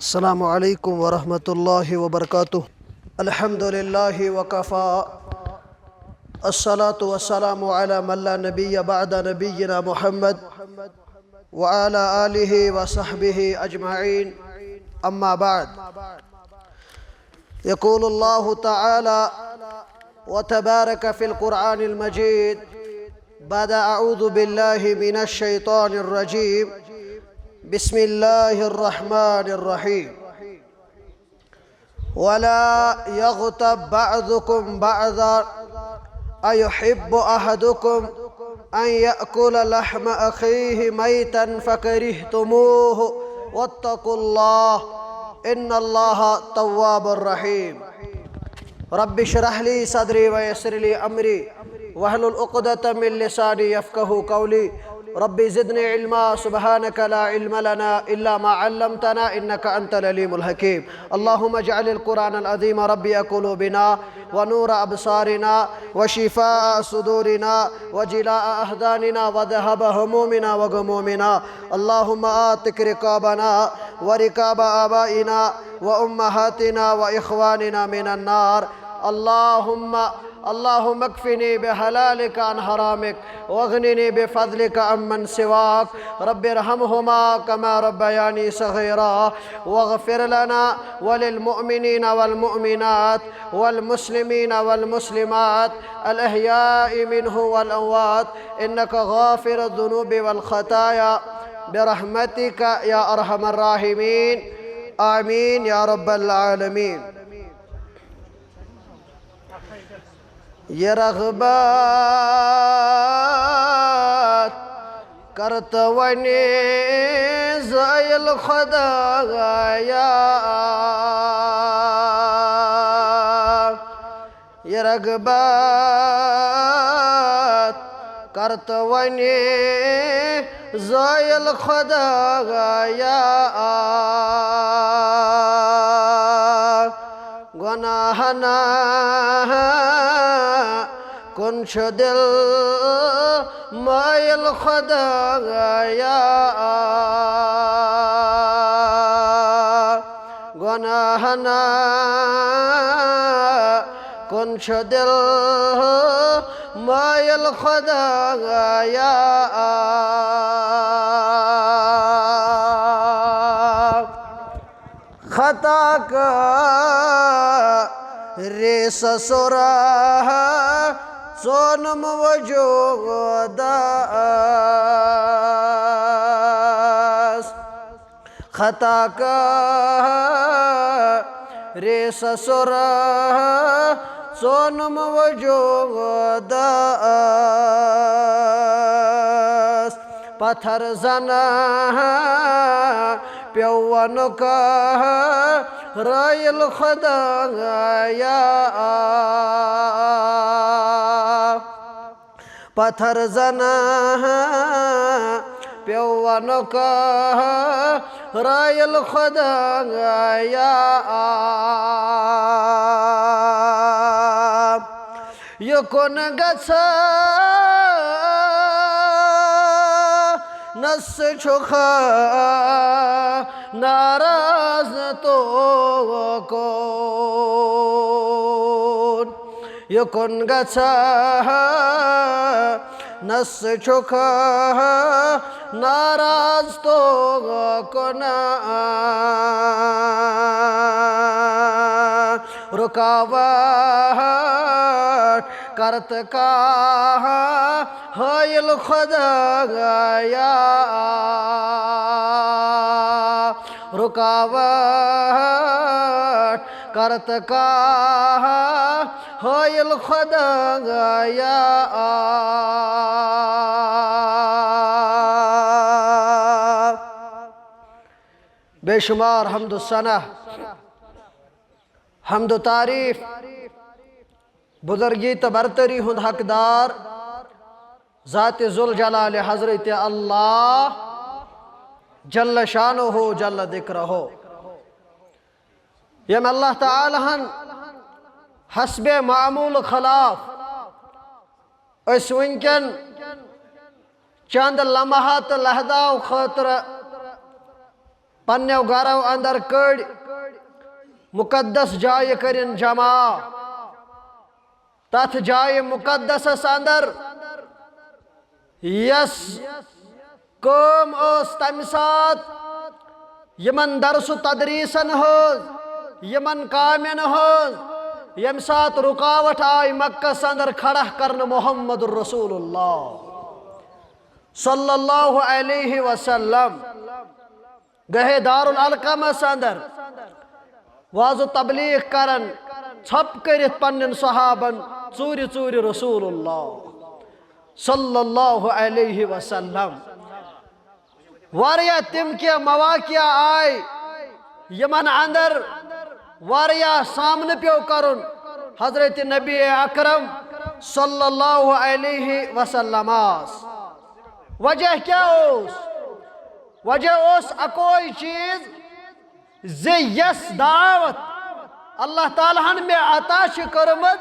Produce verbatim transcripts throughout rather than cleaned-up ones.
السلام عليكم ورحمة الله وبركاته. الحمد لله وكفى. الصلاة والسلام على من لا نبي بعد نبينا محمد وعلى آله وصحبه أجمعين. أما بعد. يقول الله تعالى وتبارك في القرآن المجيد بعد أعوذ بالله من الشيطان الرجيم. بسم الله الرحمن الرحيم. ولا يغتب بعضكم بعضا أيحب أحدكم أن يأكل لحم أخيه ميتا فكرهتموه واتقوا الله إن الله تواب رحيم. رب اشرح لي صدري ويسر لي أمري واحلل عقدة من لساني يفقهوا قولي. رب زدني علما، سبحانك لا علم لنا إلا ما علمتنا إنك أنت العليم الحكيم. اللهم اجعل القرآن العظيم ربيع قلوبنا ونور أبصارنا وشفاء صدورنا وجلاء أحزاننا وذهاب همومنا وغمومنا. اللهم أعتق رقابنا ورقاب آبائنا وأمهاتنا وإخواننا من النار. اللهم اللهم اكفني بحلالك عن حرامك واغنني بفضلك عمن سواك. رب ارحمهما كما ربياني صغيرا واغفر لنا وللمؤمنين والمؤمنات والمسلمين والمسلمات الأحياء منه والأموات إنك غافر الذنوب والخطايا برحمتك يا أرحم الراحمين. آمين يا رب العالمين. یہِ رغبت کر تو وۄنۍ زٲیِل خۄدایا۔ یہِ رغبت کر تو وۄنۍ زٲیِل خۄدایا۔ گۄناہن کُن چھُ دِل مٲیِل خۄدایا۔ گۄناہن کُن چھُ دِل مٲیِل خۄدایا۔ خطا کر سسرا ژونم وجودس۔ خطا کر سسرا ژونم وجودس۔ پتھر زنہٕ پیوٚو وَنُک رٲیِل خۄدایا۔ پتھر زنہٕ پیوٚو وَنُک رٲیِل خۄدایا۔ یہِ کُن گژھٕ نس چھُکھ ناراض توکُن۔ یہِ کُن گژھٕ نس چھُکھ ناراض توکُن۔ رکاوٹ کر تہٕ کانٛہہ حٲیِل خۄدایا۔ رکاوٹ کر تہٕ کانٛہہ حٲیِل خۄدایا۔ بے شمار حمد و ثنا، حمد و تعریف، بزرگی تہٕ برتری ہُنٛد حقدار ذات ذوالجلال حضرت اللہ جل شانہ جل ذکرہ، ییٚمۍ اللہ تعالیٰ ہن حسب معمول خلاف أسۍ وٕنکٮ۪ن چند لمحات لحظاو خٲطرٕ پننیو گرو اندر کٔڑۍ، مقدس جایہِ کٔرِن جمع۔ تتھ جایہِ مقدسس اندر یس کٲم ٲس تمہِ ساتہٕ یِمن درس و تدریسن ہٕنٛز، یِمن کامٮ۪ن ہٕنٛز، ییٚمہِ ساتہٕ رُکاوٹ آیہِ مکس اندر کھڑا کرنہٕ محمد رسول اللہ صلی اللہ علیہ وسلم، گٔیے دارالعلقمس اندر واز و تبلیغ کران، ژھۄپہٕ کٔرِتھ پننٮ۪ن صحابن ژوٗرِ ژوٗرِ رسول اللہ صلی اللہ علیہ وسلم۔ واریاہ تِم کینٛہہ مواقع آے یِمن اندر واریاہ سامنہٕ پیوٚو کرُن حضرت نبی اکرم صلی اللہ علیہ وسلمس۔ وجہ کیٛاہ اوس؟ وجہ اوس اکوے چیز زِ یس دعوت اللہ تعالیٰ ہن مےٚ عطا چھِ کٔرمٕژ،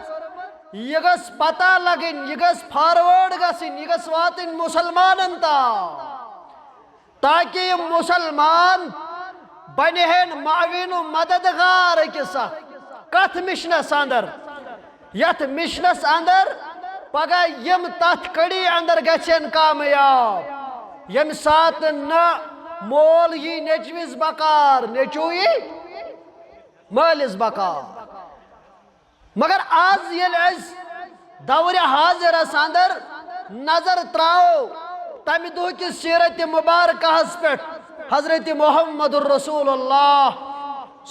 یہِ گٔژھ پتہ لگٕنۍ، یہِ گٔژھ فاروٲرڈ گژھٕنۍ، یہِ گٔژھ واتٕنۍ مسلمانن تام، تاکہ یِم مسلمان بنہِ ہن معاون و مددگار أکِس اکھ۔ کتھ مشنس اندر؟ یتھ مشنس اندر پگاہ یِم تتھ کڑی اندر گژھن کامیاب، ییٚمہِ ساتہٕ نہ مول یی نیٚچوِس بکار، نیٚچو یی مٲلِس بکار۔ مگر آز ییٚلہِ أسۍ دورِ حاضرس اندر نظر تراوو تمہِ دۄہ کِس سیرت مبارکہس پٮ۪ٹھ حضرت محمد رسول اللہ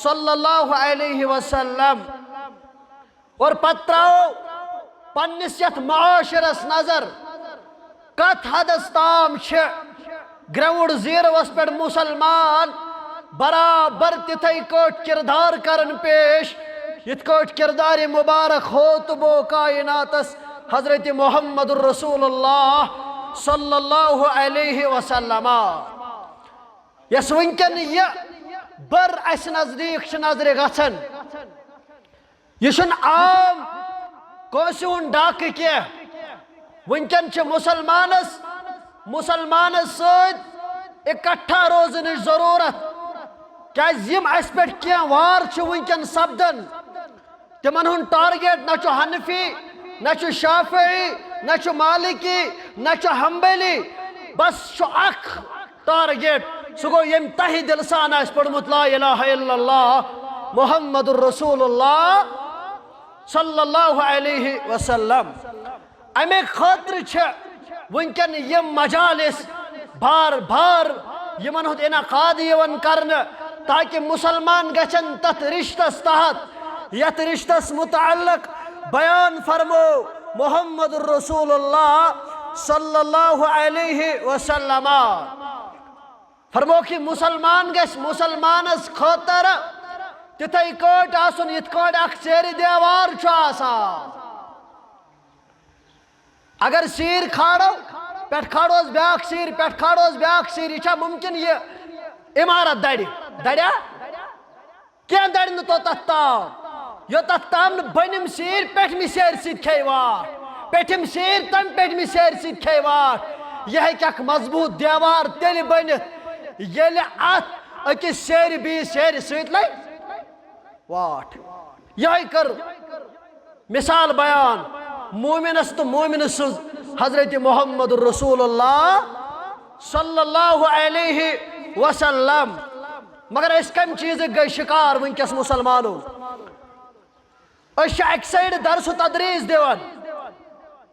صلی اللہ علیہ وسلم، اور پتہٕ تراوو پننِس یتھ معاشرس نظر، کتھ حدس تام چھِ گراؤنڈ زیروس پٮ۪ٹھ مسلمان برابر تِتھے کٲٹھۍ کردار کران پیش، یِتھ کٲٹھۍ کردار مبارک ہوتبو کائناتس حضرت محمد رسول اللہ صلی اللہ علیہ وسلم۔ یس وٕنکٮ۪ن یہِ بٔر اسہِ نزدیٖک چھِ نظرِ گژھان، یہِ چھُنہٕ عام کٲنٛسہِ ہُنٛد ڈاکہٕ کینٛہہ۔ وٕنکٮ۪ن چھِ مسلمانس، مسلمانس سۭتۍ اکٹھا روزنٕچ ضروٗرت، کیازِ یِم اسہِ پٮ۪ٹھ کینٛہہ وار چھِ وٕنکٮ۪ن سپدان، تِمن ہُنٛد ٹارگیٹ نہ چھُ حنفی، نہ چھُ شافعی، نہ چھُ مالکی، نہ چھُ حنبلی، بس چھُ اکھ ٹارگیٹ، سُہ گوٚو ییٚمۍ تہہِ دِلہٕ سان آسہِ پوٚرمُت لا الہ الا اللہ محمد رسول اللہ صلی اللہ علیہ وسلم۔ امہِ خٲطرٕ چھِ وٕنکٮ۪ن یِم مجالس بار بار یِمن ہُنٛد انعقاد یِوان کرنہٕ، تاکہ مسلمان گژھن تتھ رشتس تحت، یتھ رشتس متعلق بیان فرمو محمد رسول اللہ صلی اللہ علیہ وسلم۔ فرموکھ، مسلمان گژھِ مسلمانس خٲطرٕ تِتھے کٲٹھۍ آسُن، یِتھ کٲٹھۍ اکھ سیرِ دیوار چھُ آسان۔ اگر سیٖر کھالو، پٮ۪ٹھ کھالوس بیٛاکھ سیٖر، پٮ۪ٹھ کھالوس بیٛاکھ سیٖر، یہِ چھا ممکن یہِ عمارت دَرِ؟ دَریا؟ کینٛہہ دَرِ نہٕ توٚتتھ تام، یوٚتتھ تام نہٕ بٔنِم سیٖر پٮ۪ٹھمہِ سیرِ سۭتۍ کھیٚیہِ واٹھ، پٮ۪ٹھِم سیٖر تَمہِ پٮ۪ٹھمہِ سیرِ سۭتۍ کھیٚیہِ واٹھ۔ یہِ ہیٚکہِ اکھ مضبوٗط دیوار تیٚلہِ بٔنِتھ، ییٚلہِ اَتھ أکِس سیرِ بیٚیِس سیرِ سۭتۍ لَگہِ واٹھ۔ یِہوٚے کٔر مثال بیان مومنس تہٕ مومنہٕ سٕنٛز حضرت محمد رسول اللہ صلی اللہ علیہ وسلم۔ مگر أسۍ کمہِ چیٖزٕکۍ گٔے شکار وٕنکیٚس مسلمانو؟ أسۍ چھِ اکہِ سایڈٕ درس و تدریس دِوان،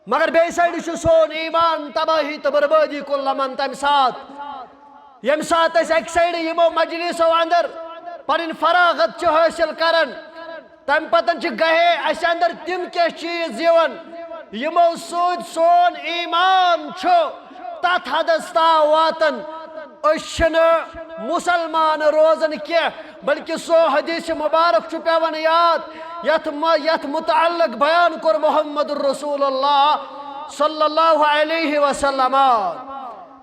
مگر بیٚیہِ سایڈٕ چھُ سون ایمان تباہی تہٕ بربٲدی کُن لمان۔ تمہِ ساتہٕ، ییٚمہِ ساتہٕ أسۍ اکہِ سایڈٕ یِمو مجلسو اندر پنٕنۍ فراغت چھِ حٲصِل کران، تمہِ پتہٕ چھِ گہے اسہِ اندر تِم کینٛہہ چیٖز یِوان، یِمو سۭتۍ سون ایمان چھُ تتھ حدس تام واتان، أسۍ چھِنہٕ مسلمان روزان کینٛہہ، بلکہ سُہ حدیث مبارک چھُ پیوان یاد، یتھ م-، یتھ متعلق بیان کوٚر محمد رسول اللہ صلی اللہ علیہ وسلم۔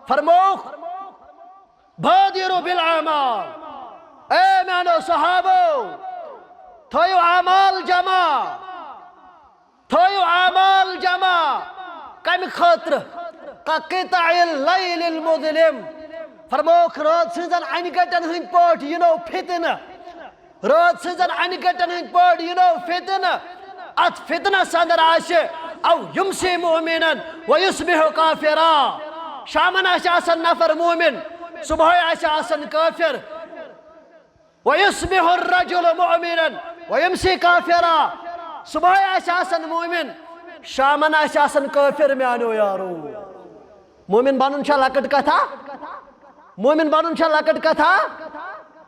فرمووُکھ، بادروا بالاعمال، اے میانو صحابو، تھٲیِو اعمال جمع، تھٲیِو اعمال جمع۔ کمہِ خٲطرٕ؟ كقطع الليل المظلم، فرمووُکھ، رٲژ ہٕنٛزن انہِ گٹن ہٕنٛدۍ پٲٹھۍ یِنو فتنہٕ۔ رٲژ ہٕنٛزن انہِ گٹن ہٕنٛدۍ پٲٹھۍ یِنو فتنہٕ۔ اتھ فتنس اندر آسہِ، او یمسی مؤمنن و یصبح کافرا۔ شامن آسہِ آسان نفر مومن، صبحٲے آسہِ آسان کٲفر۔ ویصبح الرجل مؤمنا ویمسی کافرا۔ صبحٲے آسہِ آسان مومن، شامن آسہِ آسان کٲفر، میانیو یارو۔ مومن بنُن چھا لۄکٕٹ کتھا؟ مومن بنُن چھا لۄکٕٹ کتھا؟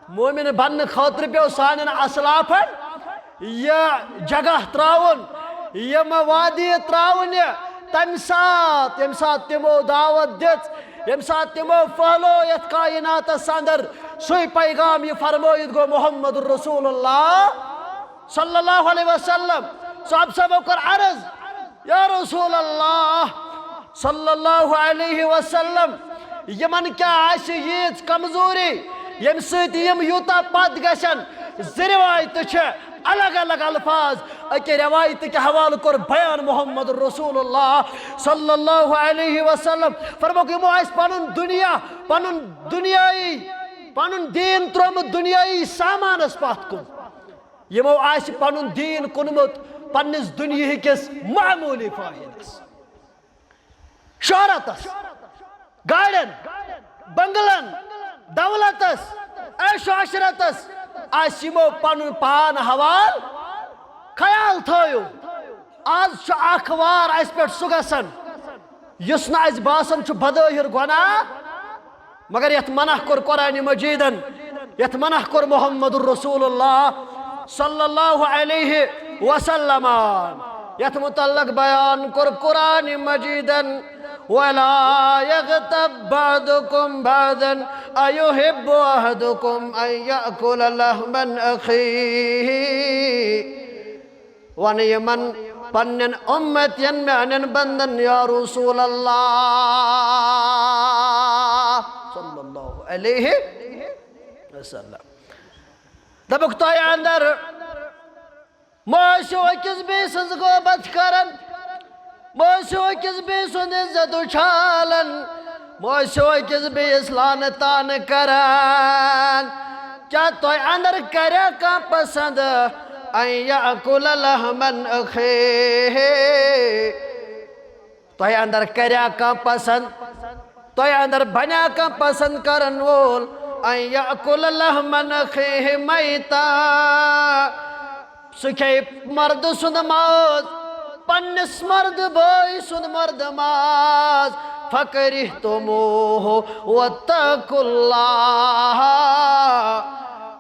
مومن بننہٕ خٲطرٕ پیوٚو سانٮ۪ن اسلافن یہِ جگہ ترٛاوُن، یِم وادی ترٛاونہِ۔ تمہِ ساتہٕ، ییٚمہِ ساتہٕ تِمو دعوت دِژ، ییٚمہِ ساتہٕ تِمو پھٔہلو یتھ کائناتس اندر سُے پیغام، یہِ فرمٲیِتھ گوٚو محمد رسول اللہ صلی اللہ علیہ وسلم۔ صحابہ صٲبو کوٚر عرض، یا رسول اللہ صلی اللہ علیہ وسلم، یِمن کیٛاہ آسہِ ییٖژ کمزوری، ییٚمہِ سۭتۍ یِم یوٗتاہ پتھ گژھن؟ زٕ روایتہٕ چھِ، الگ الگ الفاظ۔ اکہِ روایتہٕ کہِ حوالہٕ کوٚر بیان محمد رسول اللہ صلی اللہ علیہ وسلم۔ فرمووُکھ، یِمو آسہِ پنُن دُنیا، پنُن دُنیٲیی، پنُن دیٖن ترٛوومُت دُنیٲیی سامانس پتھ کُن۔ یِمو آسہِ پنُن دیٖن کُنمُت پننِس دُنیہکِس معموٗلی فٲیدس، شہرتس، گاڑٮ۪ن، بنگلن، دولتس، عیش و عشرتس آسہِ یِمو پنُن پان حوال۔ خیال تھٲیِو، آز چھُ اکھ وار اسہِ پٮ۪ٹھ سُہ گژھان، یُس نہٕ اسہِ باسان چھُ بظٲہر گۄناہ، مگر یتھ منع کوٚر قرآن مجیدن، یتھ منع کوٚر محمد رسول اللہ صلی اللہ علیہ وسلم، یتھ متعلق بیان کوٚر قرآن مجیدن، ولا يغتب بعضكم بعضا أيحب أحدكم أن يأكل لحم أخيه۔ ونہٕ یِمن پننٮ۪ن اُمتین، میانٮ۪ن بندن، یا رسول اللہ صلی اللہ علیہ وسلم۔ دپُکھ، تۄہہِ اندر مہ ٲسِو أکِس بیٚیہِ سٕنٛز غٲبت کران، مہ ٲسِو أکِس بیٚیہِ سُنٛد عزت اُچھالان، مہ ٲسِو أکِس بیٚیِس لعنتان کران۔ کیٛاہ تۄہہِ اندر کریا کانٛہہ پسند؟ ان یاکل لحم اخیہ۔ تۄہہِ اندر کریا کانٛہہ پسند؟ تۄہہِ اندر بنیا کانٛہہ پسند کرن وول؟ ان یاکل لحم اخیہ میتا۔ سُہ کھیٚیہِ مردٕ سُنٛد ماز، پننِس مردٕ بٲے سُنٛد مردٕ ماز۔ فکرہتموہ واتقوا اللہ۔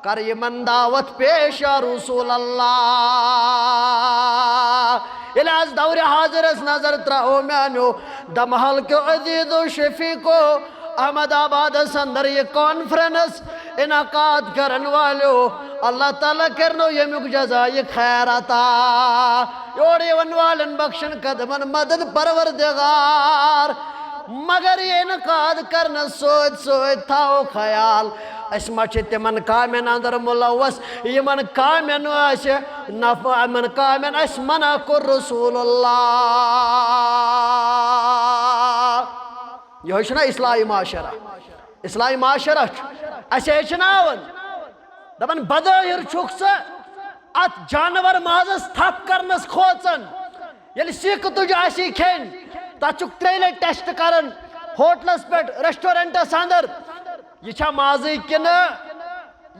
کر یِمن دعوت پیش، یا رسول اللہ۔ ییٚلہِ از دورِ حاضرس نظر ترٛاوو میانیو دمحل کیو عزیزو شفیقو، احمد آبادس اندر یہِ کانفرنس انعقاد کرن والیو، اللہ تعالیٰ کرنو ییٚمیُک جزا یہِ خیر عطا۔ یور یِوان والٮ۪ن بخشن قدمن مدد پروردگار۔ مگر یہِ انعقاد کرنس سۭتۍ سۭتۍ تھاو خیال، أسۍ ما چھِ تِمن کامٮ۪ن اندر ملوث، یِمن کامٮ۪ن آسہِ نف-، یِمن کامٮ۪ن اَسہِ منع کوٚر رسول اللہ۔ یِہوٚے چھُنہ اصلاح معاشرہ؟ اصلاح معاشرہ چھُ اَسہِ ہیٚچھناوان، دَپان، بظٲہِر چھُکھ ژٕ اَتھ جانور مازَس تھپھ کرنَس کھوژان۔ ییٚلہِ سیٖکھ تُج آسی کھیٚنۍ، تَتھ چھُکھ ترٛیٚیہِ لَٹہِ ٹیسٹ کران ہوٹلَس پٮ۪ٹھ، ریسٹورنٹَس اندر، یہِ چھا مازٕے کِنہٕ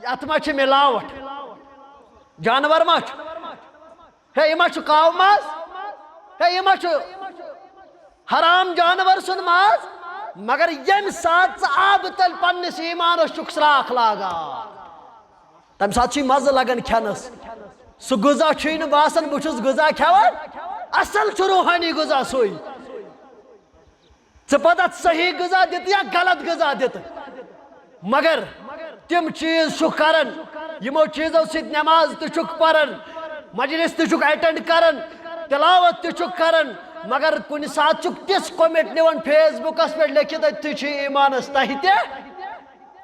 اَتھ ما چھِ ملاوٹ؟ جانور ما چھُ؟ ہے، یہِ ما چھُ کاو ماز؟ ہے، یہِ ما چھُ حرام جانور سُنٛد ماز؟ مگر ییٚمہِ ساتہٕ ژٕ آبہٕ تٔلۍ پننِس ایٖمانس چھُکھ سراکھ لاگان، تَمہِ ساتہٕ چھُے مزٕ لگان کھٮ۪نس۔ سُہ غذا چھُے نہٕ باسان بہٕ چھُس غذا کھٮ۪وان، اصل چھُ روحٲنی غذا سُے۔ ژٕ پتہٕ اتھ صحیح غذا دِتہٕ یا غلط غذا دِتہٕ، مگر تِم چیٖز چھُکھ کران، یِمو چیٖزو سۭتۍ نماز تہِ چھُکھ پران، مجلس تہِ چھُکھ اٹینڈ کران، تلاوت تہِ چھُکھ کران، مگر کُنہِ ساتہٕ چھُکھ تِژھ کومنٹ نِوان فیس بُکس پٮ۪ٹھ لیکھِتھ، أتھۍ چھُے ایٖمانس تہٕ تہِ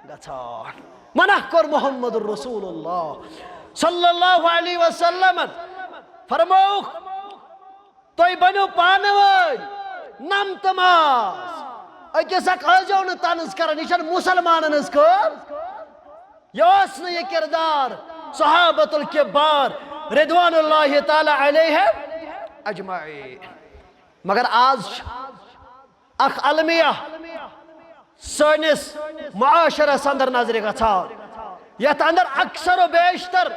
گژھان۔ منع کوٚر محمد رسول اللہ صلی اللہ علیہ وسلم، فرمووُکھ، تُہۍ بٔنِو پانہٕ وٲنۍ نم تہٕ ماز۔ أکِس اکھ ٲسۍزیو نہٕ طنز کران، یہِ چھَنہٕ مُسلمانن ہٕنٛز کٲم۔ یہِ اوس نہٕ یہِ کردار صحابت الکبار رضوان اللہ تعالیٰ علیہم اجمعین۔ مگر آز چھِ اکھ المیہ سٲنِس معاشرس اندر نظرِ گژھان، یتھ اندر اکثر و بیشتر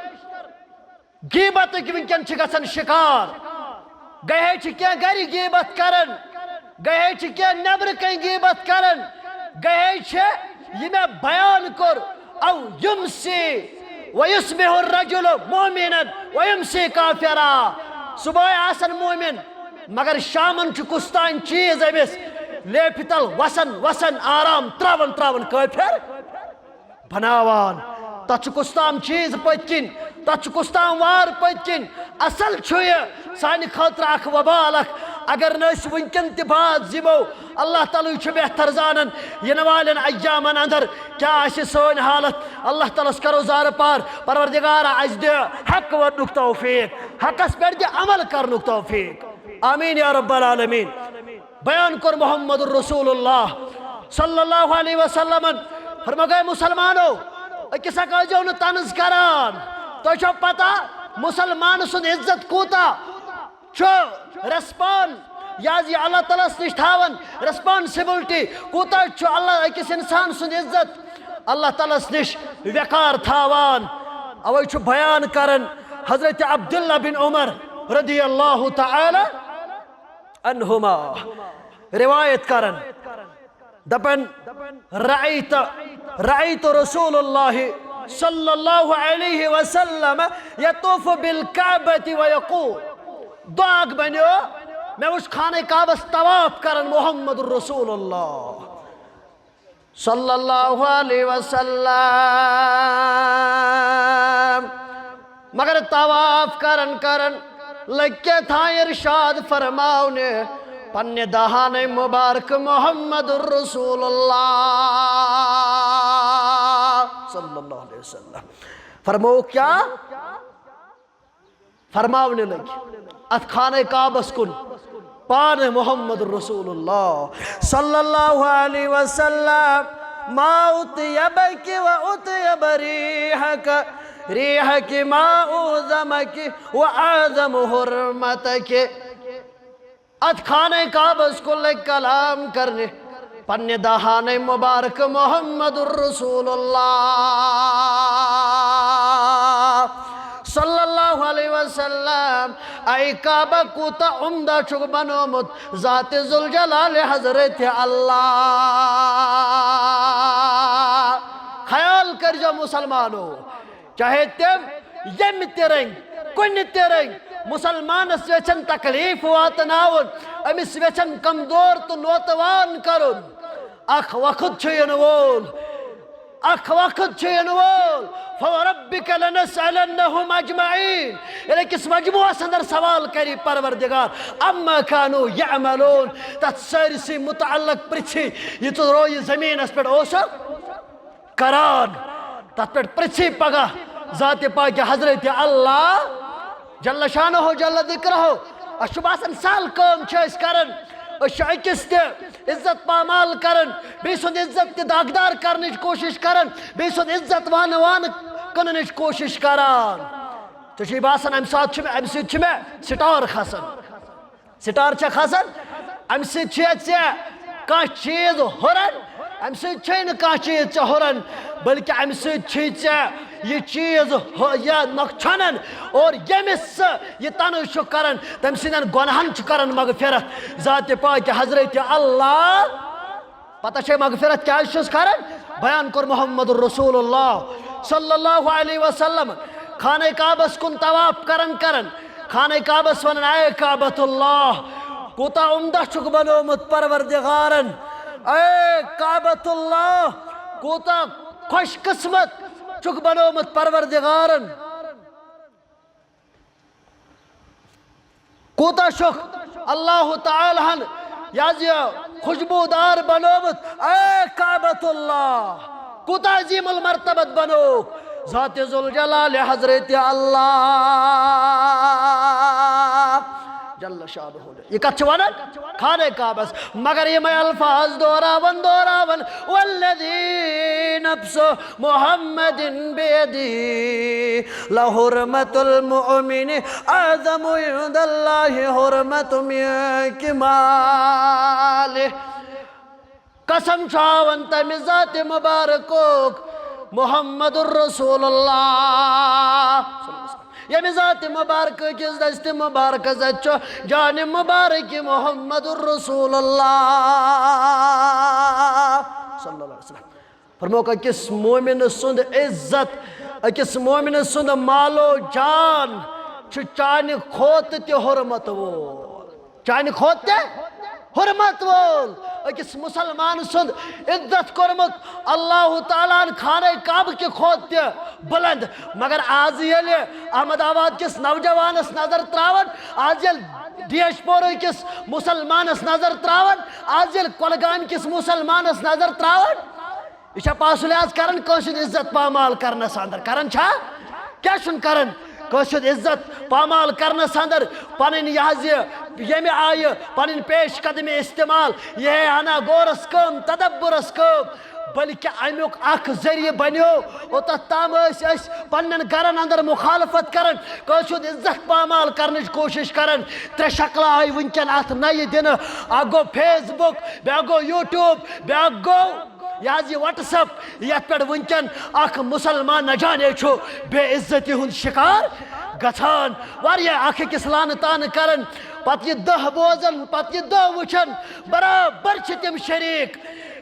غیبتٕکۍ وٕنکیٚن چھِ گژھان شکار۔ گٔے ہے چھِ کینٛہہ گرِ غیبت کران، گٔے ہے چھِ کینٛہہ نیبرٕ کنۍ غیبت کران، گٔے ہے چھِ یہِ مےٚ بیان کوٚر، او یمسی ویصبح الرجل مؤمنا ویمسی کافرا۔ صبحٲے آسان مومن، مگر شامن چھُ کُس تام چیٖز أمِس لیفہِ تل وسان وسان آرام تراوان تراوان کٲفر بناوان۔ تتھ چھُ کُس تام چیٖز پٔتۍ کِنۍ، تتھ چھُ کُس تام وار پٔتۍ کِنۍ۔ اصل چھُ یہِ سانہِ خٲطرٕ اکھ وبال اکھ۔ اگر نہٕ أسۍ وٕنکیٚن تہِ باز یِمو، اللہ تعالیٰ چھُ بہتر زانان یِنہٕ والٮ۪ن ایامن اندر کیٛاہ آسہِ سٲنۍ حالت۔ اللہ تعالیٰ ہس کرو زارٕ پار، پروردگارا، اسہِ دِ حق وننُک توفیق، حقس پٮ۪ٹھ دِ عمل کرنُک توفیق۔ آمین یا رب العالمین۔ بیان کوٚر محمد رسول اللہ صلی اللہ علیہ وسلمن، فرموو، اے مسلمانو، أکِس اکھ ٲسۍزیو نہٕ طنز کران۔ تۄہہِ چھو پتہ مسلمان سُنٛد عزت کوٗتاہ چھُ؟ ریسپان، یہِ حظ یہِ اللہ تعالیٰ ہس نِش تھاوان ریسپانسبلٹی، کوٗتاہ چھُ اللہ أکِس انسان سُنٛد عزت اللہ تعالیٰ ہس نِش وقار تھاوان۔ اوے چھُ بیان کران حضرت عبداللہ بن عمر رضی اللہ تعالیٰ عنہما روایت کران، دپان، رأیت، رأیت رسول اللہ صلی اللہ علیہ وسلم یطوف بالکعبۃ ویقول۔ دعا اکھ بنیو، مےٚ وُچھ خانہ کعبس طواف کران محمد رسول اللہ صلی اللہ علیہ وسلم۔ مگر طواف کران کران لگہِ کیٛاہ تھا ارشاد فرماونہِ پننہِ دہانِ مبارک محمد رسول اللہ صلی اللہ علیہ وسلم۔ فرموو کیٛاہ؟ فرماونہِ لگہِ اتھ خانہ کعبس کُن پانہٕ محمد رسول اللہ صلی اللہ علیہ وسلم، ما اطیبک و اطیب ریحک، ریحک ما اعظمک و اعظم حرمتک۔ اتھ خانہ کعبس کُن لگہِ کلام کرنہِ پننہِ دہانِ مبارک محمد رسول اللہ صلی اللہ علیہ وسلم۔ اے کعبہ کوٗتاہ عمدہ چھُکھ بنومُت ذات ذوالجلال حضرت اللہ۔ خیال کٔرۍزیو مسلمانو، چاہے تِم ییٚمہِ تہِ رنگۍ، کُنہِ تہِ رنگۍ مسلمانس یژھن تکلیف واتناوُن، أمِس یژھن کمزور تہٕ نوتوان کرُن، اکھ وقت چھُ یِنہٕ وول، اکھ وقت چھُ یِنہٕ وول، فوربک لنسألنہم اجمعین۔ ییٚلہِ أکِس مجموعس اندر سوال کرِ پروردگار، عما کانوا یعملون، تتھ سٲرسٕے متعلق پرژھِ، یہِ ژٕ رویہِ زمینس پٮ۪ٹھ اوسکھ کران، تتھ پٮ۪ٹھ پرژھِ پگاہ ذات پاک حضرت اللہ جل شانہ جل ذکرہ۔ اسہِ چھُ باسان سہل کٲم چھِ أسۍ کران، أسۍ چھِ أکِس تہِ عزت پامال کران، بیٚیہِ سُنٛد عزت تہِ داغدار کرنٕچ کوٗشش کران، بیٚیہِ سُنٛد عزت وانہٕ وانہٕ کٕننٕچ کوٗشش کران۔ ژےٚ چھُے باسان امہِ ساتہٕ چھُ مےٚ، امہِ سۭتۍ چھُ مےٚ سٹار کھسان۔ سٹار چھا کھسان؟ امہِ سۭتۍ چھُیا ژےٚ کانٛہہ چیٖز ہُران؟ امہِ سۭتۍ چھے نہٕ کانٛہہ چیٖز ژےٚ ہُران، بلکہِ امہِ سۭتۍ چھُے ژےٚ یہِ چیٖز ہُہ-، یہِ نۄقصانن۔ اور ییٚمِس ژٕ یہِ طنز چھُکھ کران، تٔمۍ سٕنٛدٮ۪ن گۄناہن چھُ کران مغفرت ذاتِ پاکہِ حضرت اللہ۔ پتہ چھے مغفرت کیازِ چھُس کران؟ بیان کوٚر محمد رسول اللہ صلی اللہ علیہ وسلم خانہ کعبس کُن طواف کران کران خانہ کعبس ونان، اے کعبۃ اللہ، کوٗتاہ عمدہ چھُکھ بنومُت پروردگارن، اے کعبۃ اللہ، کوٗتاہ خوش قسمت چھُکھ بنومُت پروردگارن۔ کوٗتاہ چھُکھ اللہ تعالیٰ ہن یہِ حظ یہِ خوشبودار بنومُت، اے کعبۃ اللہ، کوٗتاہ عظیم المرتبت بنووُکھ ذات ذوالجلال حضرت اللہ۔ جل شانہ۔ یہ کتھ چھِ ونان خانہ کعبس، مگر یمے الفاظ دہراون، دہراون، والذی نفس محمد بیدی لحرمت المؤمن اعظم عند اللہ حرمت منک مالہ۔ قسم چھاون تمہِ ذات مبارکُک، محمد رسول اللہ، ییٚمہِ ذات مبارکہٕ کِس دستِ مبارکس اَتھِ چھُ جانِ مبارک محمد رسول اللہ صلی اللہ علیہ وسلم۔ فرمووُکھ، أکِس مومن سُنٛد عزت، أکِس مومن سُنٛد مال و جان چھُ چانہِ کھۄتہٕ تہِ حرمت وول۔ چانہِ کھۄتہٕ تہِ حرمت وول۔ أکِس مسلمان سُنٛد عزت کوٚرمُت اللہ تعالیٰ ہن خانہ کعبہٕ کہِ کھۄتہٕ تہِ بلند۔ مگر آز ییٚلہِ احمد آباد کِس نوجوانس نظر تراون، آز ییٚلہِ ڈیش پورہ کِس مسلمانس نظر تراون، آز ییٚلہِ کۄلگامہِ کِس مسلمانس نظر تراون، یہِ چھا پاسُل آز کران کٲنٛسہِ ہُنٛد عزت پامال کرنس اندر؟ کران چھا؟ کیٛاہ چھُنہٕ کران؟ کٲنٛسہِ ہُنٛد عزت پامال کرنس اندر پنٕنۍ یہِ حظ یہِ ییٚمہِ آیہِ پنٕنۍ پیش قدمی استعمال، یہِ ہے ہنا غورس کٲم، تدبرس کٲم، بلکہ امیُک اکھ ذٔریعہٕ بنیو۔ اوٚتتھ تام ٲسۍ أسۍ پننٮ۪ن گرن اندر مخالفت کران، کٲنٛسہِ ہُنٛد عزت پامال کرنٕچ کوٗشش کران۔ ترٛےٚ شکلہٕ آیہِ وٕنکٮ۪ن اتھ نَیہِ دِنہٕ۔ اکھ گوٚو فیس بُک، بیٛاکھ گوٚو یوٗٹیوب، بیٛاکھ گوٚو یہِ حظ یہِ وٹس اپ، یتھ پٮ۪ٹھ وٕنکٮ۪ن اکھ مسلمان نہ جانے چھُ بے عزتی ہُنٛد شکار گژھان۔ واریاہ اکھ أکِس لعنہٕ طعنہٕ کران، پتہٕ یہِ دہ بوزان، پتہٕ یہِ دہ وٕچھان، برابر چھِ تِم شریک۔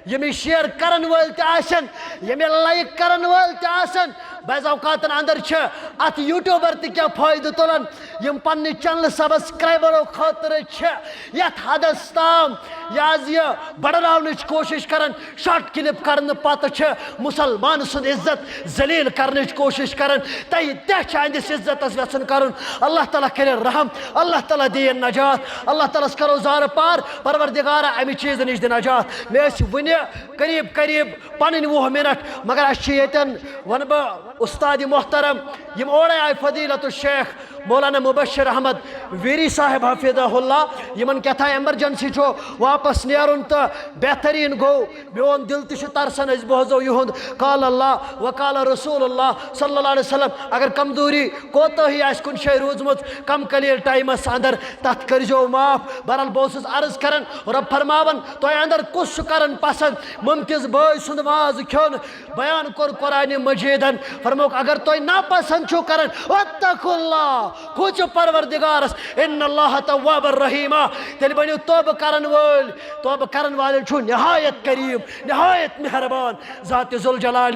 یِم یہِ شیئر کرن وٲلۍ تہِ آسن، یِم یہِ لائک کرن وٲلۍ تہِ آسن، بعض اوقاتن اندر چھِ اتھ یوٹیوبر تہِ کینٛہہ فٲیدٕ تُلان، یِم پننہِ چینلہٕ سبسکرائبرو خٲطرٕ چھِ یتھ حدس تام یہِ حظ یہِ بڑراونٕچ کوٗشش کران۔ شارٹ کلپ کرنہٕ پتہٕ چھِ مسلمان سُنٛد عزت ذلیل کرنٕچ کوٗشش کران۔ تۄہہِ تہِ چھِ أہنٛدِس عزتس یژھُن کرُن۔ اللہ تعالیٰ کرِ رحم، اللہ تعالیٰ دِیِن نجات، اللہ تعالیٰ ہس کرو زارٕ پار، پروردگارا امہِ چیٖزٕ نِش دِ نجات۔ مےٚ ٲسۍ وُنہِ قریب قریب پنٕنۍ وُہ منٹ، مگر اسہِ چھِ ییٚتٮ۪ن، ونہٕ بہٕ، استاد محترم، یِم اورے آیہِ، فضیلت الشیخ مولانا مبشر احمد ویری صاحب حفظہ اللہ، یِمن کیٛاہ تھا ایمرجنسی چھُ واپس نیرُن، تہٕ بہتریٖن گوٚو، میون دل تہِ چھُ ترسان أسۍ بوزو یِہُنٛد قال اللہ و قال رسول اللہ صلی اللہ علیہ وسلم۔ اگر کمزوری کوتاہی آسہِ کُنہِ جایہِ روٗزمٕژ کم قلیل ٹایمس اندر، تتھ کٔرۍزیو معاف۔ بہرحال بہٕ اوسُس عرض کران، رب فرماوان، تۄہہِ اندر کُس چھُ کران پسند مُمتِز بٲے سُنٛد ماز کھیوٚن؟ بیان کوٚر قرآن مجیدن، فرمووُکھ، اگر تۄہہِ ناپسند چھُو کران، واتقوا اللہ، کھوٗژِو پروردگارس، ان اللہ تواب الرحیمہ، تیٚلہِ بٔنِو توبہٕ کرن وٲلۍ۔ توبہٕ کرن والٮ۪ن چھُ نہایت کریم، نہایت مہربان ذات ذوالجلال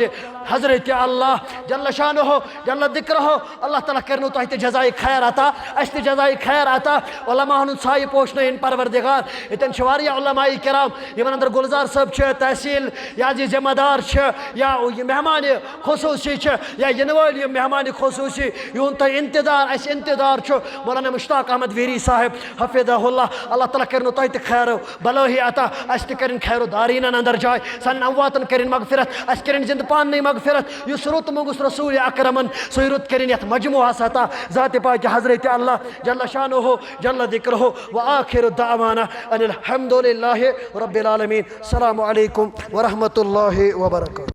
حضرت اللہ جل شانہ جل ذکرہ۔ اللہ تعالیٰ کرنو تۄہہِ تہِ جزائے خیر عطا، اسہِ تہِ جزائے خیر عطا۔ علماء ہن ہُنٛد سایہِ پوشنٲیِن پروردگار۔ ییٚتٮ۪ن چھِ واریاہ علماء کرام، یِمن اندر گلزار صٲب چھِ، تحصیل یا زِ ذمہ دار چھِ، یا یہِ مہمان خصوصی چھِ، یا یِنہٕ وٲلۍ یِم مہمان خصوصی، یِہُنٛد تۄہہِ انتظار، اسہِ انتظار چھُ، مولانا مشتاق احمد ویری صاحب حفظہ اللہ۔ اللہ تعالیٰ کرنو تۄہہِ تہِ خیر بلٲہی عطا، اسہِ تہِ کرن خیر و دارینن اندر جاے، سانٮ۪ن امواتن کرن مغفرت، اسہِ کرن زندٕ پاننٕے مغفرت۔ یُس رُت مونگُس رسول اکرمن، سُے رُت کرن یتھ مجموعس عطا، ذات پاک حضرت اللہ جل شانہ جل ذکرہ۔ و آخر دعوانا ان الحمد للہ رب العالمین۔ السلام علیکم ورحمۃ اللہ وبرکاتہ۔